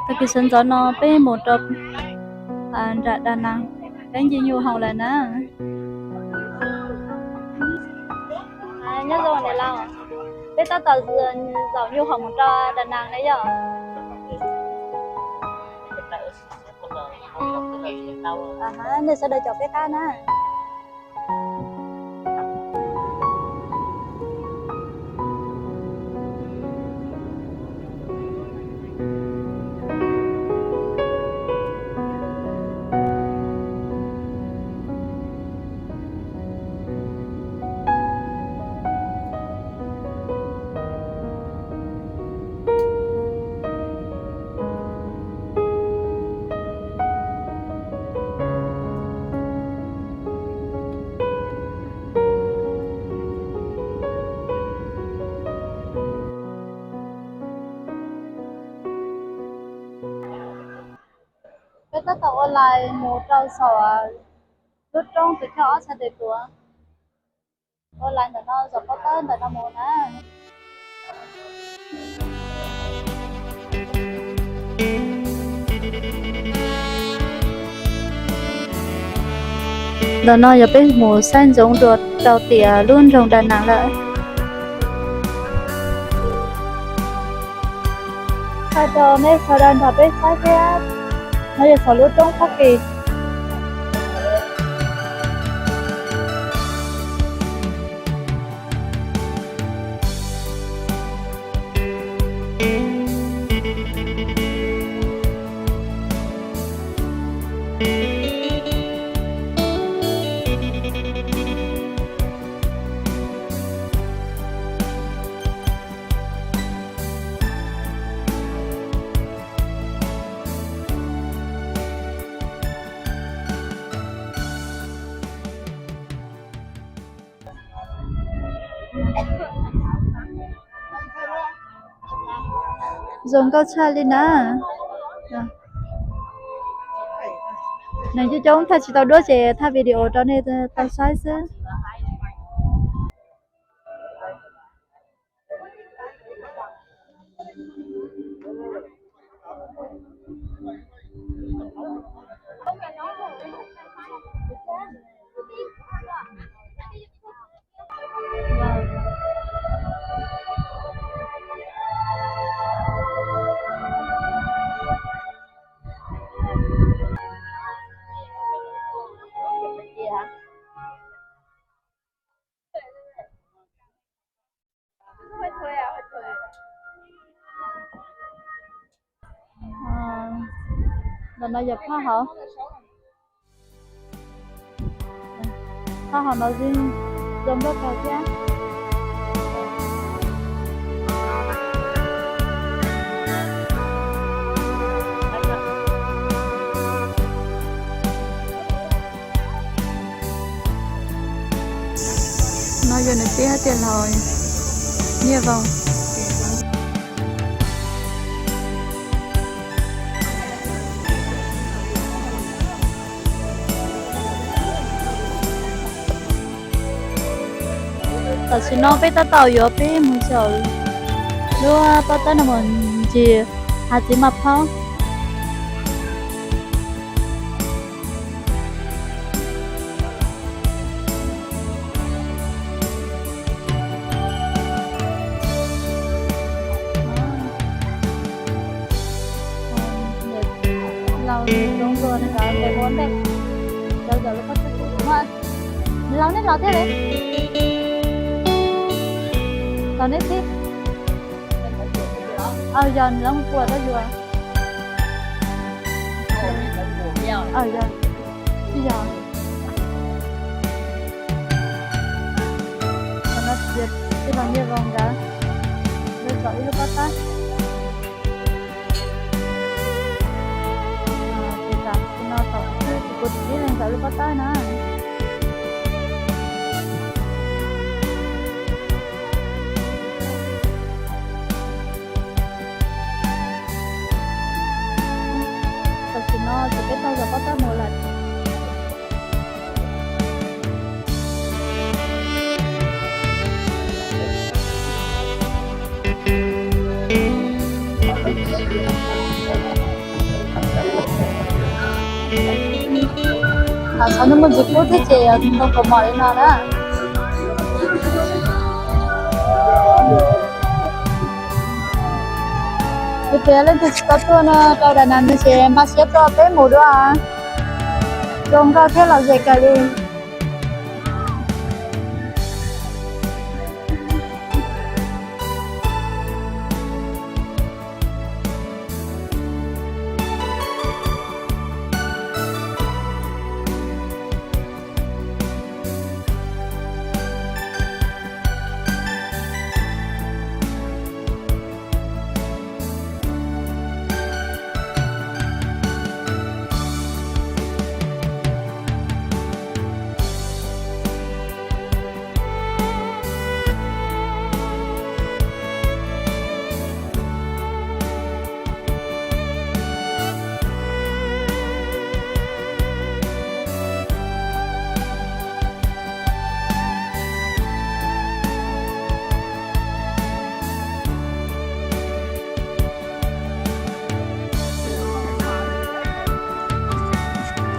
Tag kis sawv ntxov no peb mus rau nram Đà Nẵng, peb ncig nyuj hoom lawm na. Nyob zoo niam laus, peb tab tom zaum nyuj hoom mus rau Đà Nẵng na yom. Nej sawv daws caum peb qab na. Peb tab tom ua lais mus rau saum lub roob Tus Kheej Ob Txhais Tes Tuav. Ua lais ntawm no, zaum pob tawb ntawm no mus na. Ntawm no yog peb mus saib ntsoov dua rau tiam lub nroog Đà Nẵng lawm. Thaij rau nej sawv daws nrog peb saib thiab. No yog saum lub roob Fab Kis. Zoo nkauj tshaj li na. Neeg coob coob thaij tsis tau duab ces thaij video rau nej tau saib xwb. Ntawm no yog phab hauv. Phab hauv no zoo nkauj kawg thiab. No yog nws teb hais tias laus Nyiaj Voos. Tam sim no peb tab tom yuav peb mus saum lub pob tawb no mus ncig hav txiv maj phaub. Laus zoo dua nws kav tes ua ntej. Lawv zaum lub pob tawb, nws laus neb los thiab li. Los neb xwb. Aw, yog nws lawv mus pua rau yus. Aw, yog, tsis yog. Tam no tij laug Nyiaj Voos nkawd, nkawd zaum ib lub pob tawb. Ces tam sim no thaum kuv twb tsis kuv tsis tib leeg zaum lub pob tawb na. Tam sim no ces peb tau zaum pob tawb mus lawm. Qhov no muaj ntsis kub thiab ces yog tsis tau kaus mom li no na. Ces yog leej twg tsis tau tuaj no rau Đà Nẵng no ces npaj siab tuaj peb mus dua. Zoo nkauj thiab lom zem kawg li.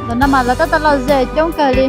Ntawm no mas lawv tab tom lom zem coob kawg li.